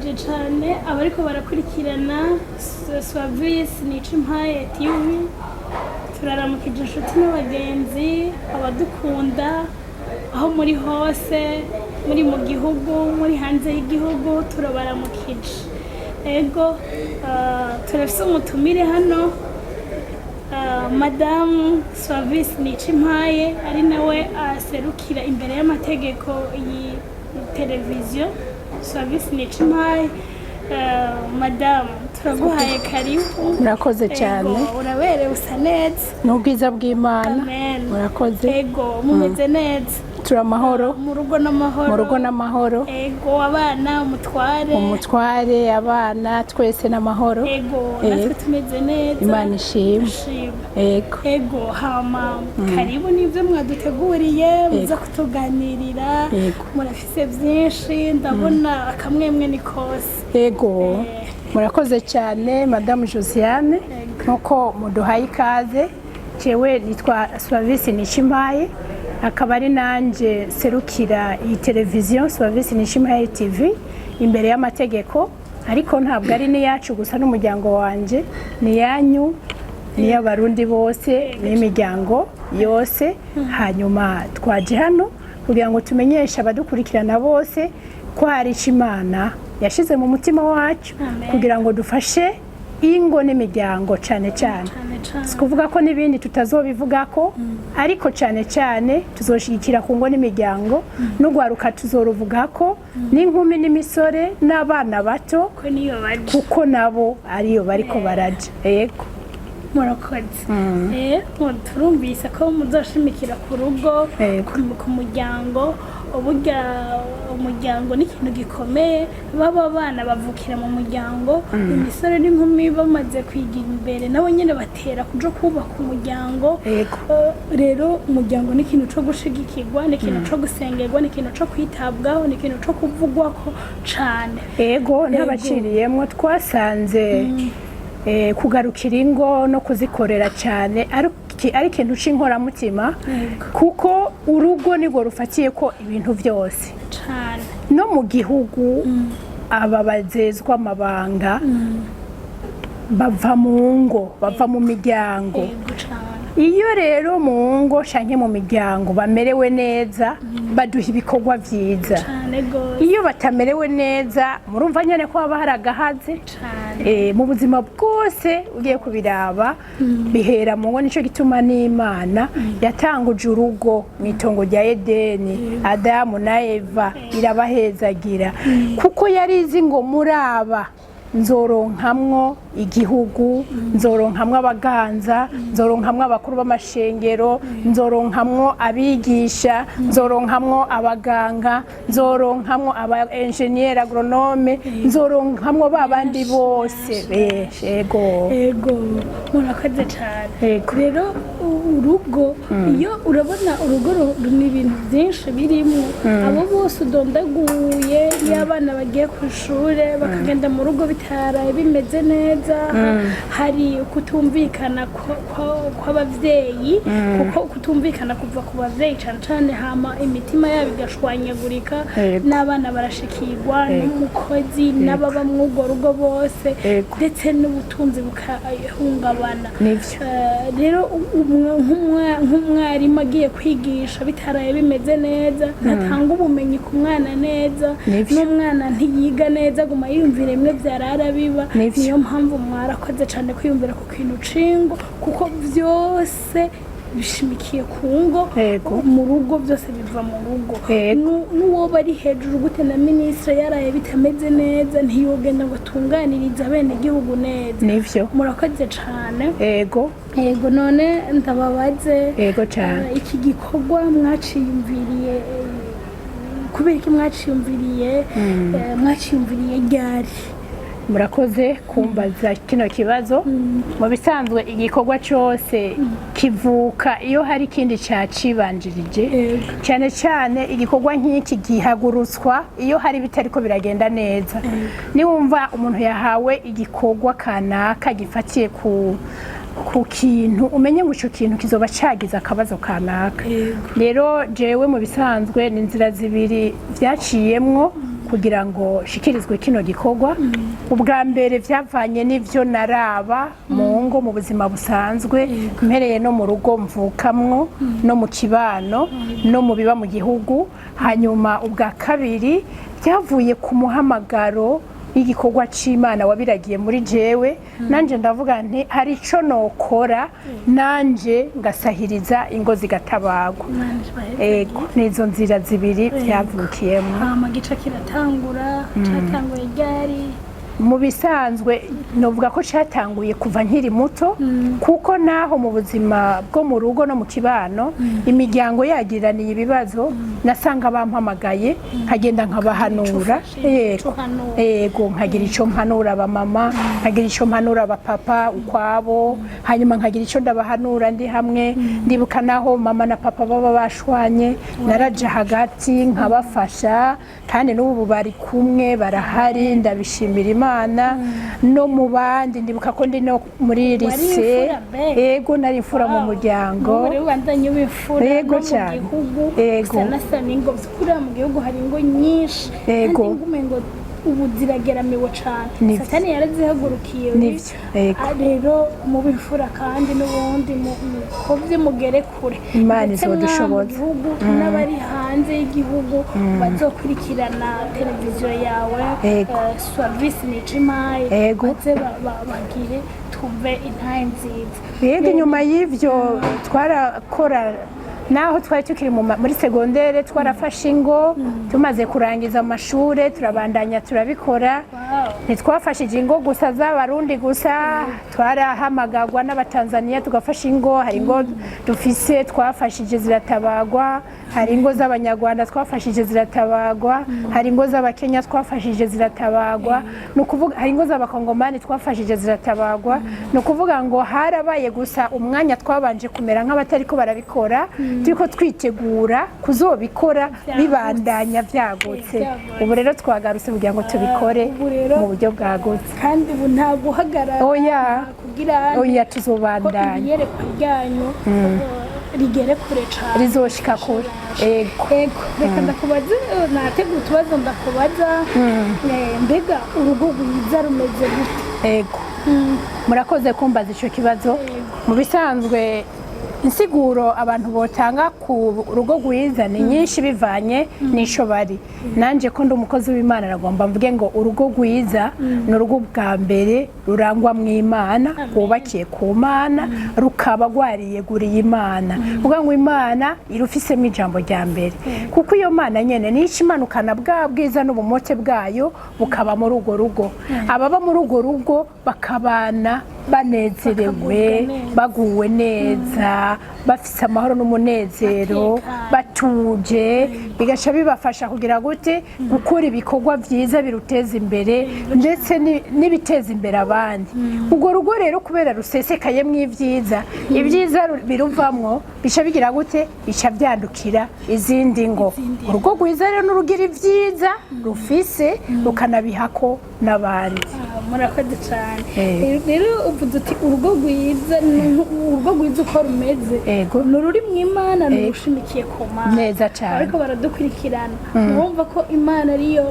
Turaramukije cyane abariko barakurikirana Swavisi Nicimpaye TV. Turaramukije inshuti n'abagenzi, abadukunda aho muri hose, muri mu gihugu, muri hanze y'igihugu, turabaramukije. Ego, turafise umutumire hano, Madamu Swavisi Nicimpaye, ari nawe aserukira imbere y'amategeko iyi televiziyo Swavisi Nicimpaye. Madamu, turaguhaye karibu. Murakoze cyane. Ego, uraberewe, usa neza. Ni ubwiza bw'Imana. Amen. Murakoze. Ego, mumeze neza? Turi amahoro. Mu rugo n'amahoro? Mu rugo n'amahoro. Ego, abana, umutware? Umutware, abana, twese n'amahoro. Ego, natwe tumeze neza. Imana ishimwe. Ishimwe. Ego. Ego, hama karibu n'ibyo mwaduteguriye muza kutuganirira. Yego. Murafise byinshi, ndabona akamwemwe ni kose. Ego, murakoze cyane, Madamu Josiane. Nkuko muduhaye ikaze, jewe nitwa Swavisi Nicimpaye, akaba ari nanjye serukira iyi televiziyo Swavisi Nicimpaye TV imbere y'amategeko. Ariko ntabwo ari n'iyacu gusa n'umuryango wanjye, ni iyanyu, n'iy'Abarundi bose, n'imiryango yose. Hanyuma twaje hano kugira ngo tumenyeshe abadukurikirana bose ko hari icyo Imana yashyize mu mutima wacu Amen. kugira ngo dufashe ingo n'imiryango cyane cyane. Cyane cyane. Si kuvuga ko n'ibindi tutazobivuga ko, ariko cyane cyane tuzoshigikira ku ngo n'imiryango, n'urwaruka tuzoruvuga ko, n'inkumi n'imisore n'abana bato, ko niyo baje, kuko nabo ariyo bariko baraja. Yego. Murakoze. Turumvise ko muzoshimikira ku rugo, ku muryango. Burya umuryango ni ikintu gikomeye. Baba abana bavukira mu muryango, imisore n'inkumi bamaze kwigira imbere nabo nyine batera kuja kubaka umuryango. Rero umuryango ni ikintu co gushigikirwa, ni ikintu co gusengerwa, ni ikintu co kwitabwaho, ni ikintu co kuvugwako cane. Ego, ntabaciriyemwo, twasanze kugarukira ingo no kuzikorera cyane ari ikintu c'inkoramutima, kuko urugo nirwo rufatiye ko ibintu byose. No mu gihugu, aba bazezwa amabanga bava mu ngo, bava mu miryango. Yego cane. Iyo rero mu ngo canke mu miryango bamerewe neza, baduha ibikorwa vyiza. Cane gose. Iyo batamerewe neza, murumva nyene ko haba hari agahaze. Mu buzima bwose ugiye kubiraba, bihera mu ngo. Nico gituma n'Imana yatanguje urugo mu itongo rya Edeni, Adamu na Eva, irabahezagira, kuko yari izi ngo muraba nzoronkamwo igihugu, nzoronkamwo abaganza, nzoronkamwo abakuru b'amashengero, nzoronkamwo abigisha, nzoronkamwo abaganga, nzoronkamwo aba enjeniyeri agronome, nzoronkamwo ba bandi bose benshi. Ego. Ego, murakoze cyane. Ego. Rero urugo, iyo urabona urugo ni ibintu byinshi birimo abo bose udondaguye. Iyo abana bagiye ku ishuri bakagenda mu rugo bitaraye bimeze neza, hari kutumvikana kw'abavyeyi, kuko kutumvikana kuva ku bavyeyi cane cane, hama imitima yabo igashwanyagurika, n'abana barashikirwa, n'umukozi, n'ababa mw'urwo rugo bose, ndetse n'ubutunzi bukahungabana. Nivyo. Rero nk'umwarimu agiye kwigisha bitaraye bimeze neza, ntatanga ubumenyi ku mwana neza, n'umwana ntiyiga neza, aguma yiyumvira bimwe byarara biba. Niyo mpamvu mwarakoze cyane kwiyumvira ku kintu cingo, kuko byose bishimikiye ku ngo. Mu rugo, byose biva mu rugo. N'uwo bari hejuru gute na minisitiri, yaraye bitameze neza, ntiyogenda ngo atunganirize abenegihugu neza. Murakoze cyane. Ego. Yego, none ndababaze, Ego cyane. Iki gikorwa mwaciyumviriye, kubera iki mwaciyumviriye, mwaciyumviriye ryari? Murakoze kumbaza kino kibazo. Mu bisanzwe igikorwa cyose kivuka iyo hari ikindi cyacibanjirije. Cyane cyane igikorwa nk'iki gihagurutswa iyo hari bitariko biragenda neza. Niwumva umuntu yahawe igikorwa kanaka gifatiye ku kintu, umenye ngo icyo kintu kizoba cagize akabazo kanaka. Rero jewe mu bisanzwe ni inzira zibiri byaciyemwo. Kugira ngo shikirizwe kino gikorwa, ubwa mbere vyavanye n'ivyo naraba mu ngo, mu buzima busanzwe, mpereye no mu rugo mvukamwo, no mu kibano, no mu biba mu gihugu. Hanyuma ubwa kabiri byavuye ku muhamagaro y'igikorwa c'Imana wabiragiye muri jewe, nanje ndavuga nti hari ico nokora nanje ngasahiriza ingo zigatabagwa. Imana ibaheze. Ego, nizo nzira zibiri byavukiyemo. Hama gica kiratangura, catanguye ryari? Mu bisanzwe novuga ko catanguye kuva nkiri muto, kuko naho mu buzima bwo mu rugo no mu kibano imiryango yagiraniye ibibazo, nasanga bampamagaye nkagenda nkabahanura. Ico uhanura. Ego, nkagira ico mpanura abamama, nkagira ico mpanura abapapa ukwabo, hanyuma nkagira ico ndabahanura ndi hamwe. Ndibuka naho mama na papa baba bashwanye, naraja hagati nkabafasha, kandi n'ubu bari kumwe, barahari, ndabishimira Imana. No mu bandi, ndibuka ko ndi no muri lycée. Imfura mbega? Ego, nari imfura mu muryango. Ubu rero ubandanye w'imfura Yego no mu cyane. gihugu. Yego. Gusanasana ingo, kuriya mu gihugu hari ingo nyinshi Yego. kandi ingo umengo ubu zirageramiwe cane. Nivyo. Satani yarazihagurukiye. Nivyo, yego. Ah, rero mu bimfura kandi n'ubundi mukovye mugere kure. Imana Ndetse mwa mu izodushoboza. gihugu n'abari hanze y'igihugu bazokurikirana televiziyo yawe, Yego. Service Nicimaye, Yego. baze bagire twumve intahe nziza. Yego, inyuma y'ivyo twarakora naho twari tukiri muri secondaire, twarafashe ingo. Tumaze kurangiza amashure turabandanya turabikora. Ntitwafashije ingo gusa z'Abarundi gusa, twarahamagagwa n'Abatanzaniya tugafasha ingo. Hari ingo dufise twafashije ziratabagwa, hari ingo z'Abanyarwanda twafashije ziratabagwa, hari ingo z'Abakenya twafashije ziratabagwa, ni ukuvuga hari ingo z'Abakongomani twafashije ziratabagwa. Ni ukuvuga ngo harabaye gusa umwanya twabanje kumera nk'abatariko barabikora, turiko twitegura kuzobikora bibandanya byagutse. Byagutse. Ubu rero twagarutse kugira ngo tubikore Ubu rero mu buryo bwagutse. Kandi ubu nta guhagarara. Oya. Nta kugira Oya, ko tuzobandanya. Iyerekwa ryanyu rigere kure cane. Rizoshika kure, ego. Ego, reka ndakubaze, nateguye utubazo ndakubaza. Mbega urugo rwiza rumeze gute? Ego, murakoze kumbaza ico kibazo. Mu bisanzwe insiguro abantu botanga ku rugo rwiza ni nyinshi bivanye n'ico bari. Nanje ko ndi umukozi w'Imana, nagomba mvuge ngo urugo rwiza ni urugo bwa mbere rurangwa mu Imana, rwubakiye ku Mana, rukaba rwariyeguriye Imana, kuvuga ngo Imana irufisemo ijambo rya mbere, kuko iyo Mana nyene niyo imanukana bwa bwiza n'ubumote bwayo bukaba muri urwo rugo. Ababa muri urwo rugo bakabana banezerewe, Bakagubwa neza. Baguwe neza, bafise amahoro n'umunezero, Batekanye. Batuje, bigaca bibafasha kugira gute? Gukora ibikorwa byiza biruteza imbere ndetse n'ibiteza imbere abandi. Urwo rugo rero kubera rusesekayemwo ibyiza, ibyiza biruvamwo bica bigira gute? Bica byandukira izindi ngo. Urugo rwiza rero n'urugira ibyiza rufise rukanabihako n'abandi. Ah, murakoze cyane. Eh. Rero uvuze uti urugo rwiza urugo rwiza uko rumeze Ego. ni ururi mu Imana, ni Ego. urushimikiye ku Mana. Neza cane. Ariko baradukurikirana, murumva ko Imana ariyo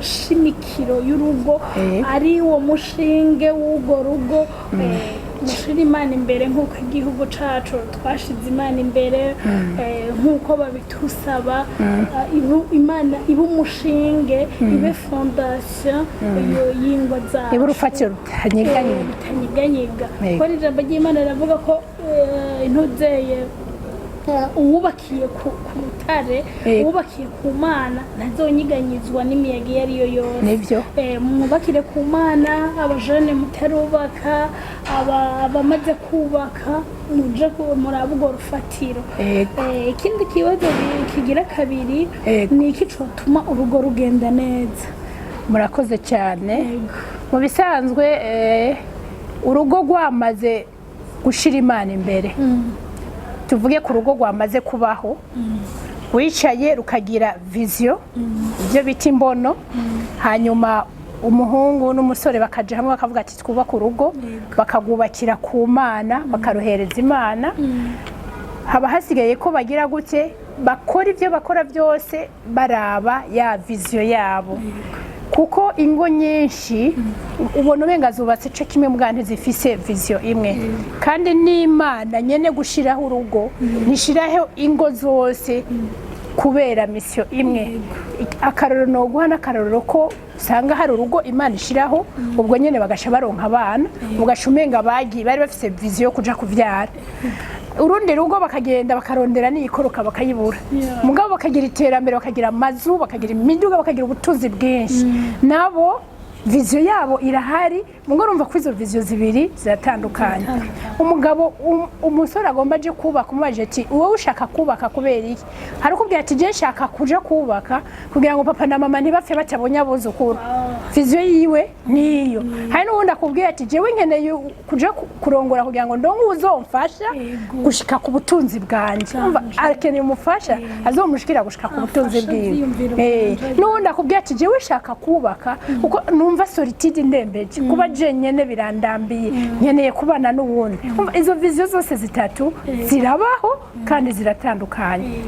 shimikiro y'urugo, Ego. ari wo mushinge w'urwo rugo. Mushire Imana imbere nk'uko igihugu cacu twashize Imana imbere, nk'uko babitusaba. Imana ibe umushinge, ibe fondation y'ingo zacu. Ibe urufatiro rutanyeganyega. Rutanyeganyega. Yego. Kuko ijambo ry'Imana riravuga ko intuzeye uwubakiye ku rutare, Yego. uwubakiye ku Mana ntazonyeganyizwa n'imiyaga iyo ari yo yose. Nivyo. Mwubakire ku Mana, abajene mutarubaka, abamaze kubaka, muje murabe urwo rufatiro. Yego. Ikindi kibazo kigira kabiri, Yego. ni iki cotuma urugo rugenda neza? Murakoze cyane. Yego. Mu bisanzwe urugo rwamaze gushira Imana imbere, tuvuge ku rugo rwamaze kubaho, wicaye rukagira vision, ibyo bita imbono, hanyuma umuhungu n'umusore bakaja hamwe bakavuga ati twubake urugo, bakagubakira ku Mana, bakaruhereza Imana, haba hasigaye ko bagira gute? Bakora ibyo bakora byose baraba ya vision yabo, kuko ingo nyinshi ubona umenga zubatse co kimwe, mbwa ntizifise vision imwe. Kandi n'Imana nyene gushiraho urugo, ntishiraho ingo zose kubera mission imwe. Akarorero noguha n'akarorero ko usanga hari urugo Imana ishiraho, ubwo nyene bagasha baronka abana, ugaca umenga bagiye bari bafise vision yo kuja kuvyara. Urundi rugo bakagenda bakarondera n'iyikoroka bakayibura, mugabo bakagira iterambere, bakagira amazu, bakagira imiduga, bakagira ubutunzi bwinshi. Nabo vision yabo irahari. Mugo urumva ko izo vision zibiri ziratandukanye. Umugabo, umusore agomba aje kubaka, umubajije ati: "Wowe ushaka kubaka kubera iki?" Hari ukubwira ati: "Je nshaka kuja kubaka kugira ngo papa na mama ntibapfe batabonye abuzukuru." Vision yiwe niyo. Hari n'uwundi akubwira ati: "Jewe nkeneye kuja kurongora kugira ngo ndonke uzomfasha gushika ku butunzi bwanje." Umva, akeneye umufasha azomushikira gushika ku butunzi Afasha bwiwe. ivyiyumviro bwanje. N'uwundi akubwira ati: "Jewe nshaka kubaka kuko numva solitude indembeje, kuba jenyene birandambiye, nkeneye kubana n'uwundi." Umva, izo vision zose zitatu zirabaho kandi ziratandukanye.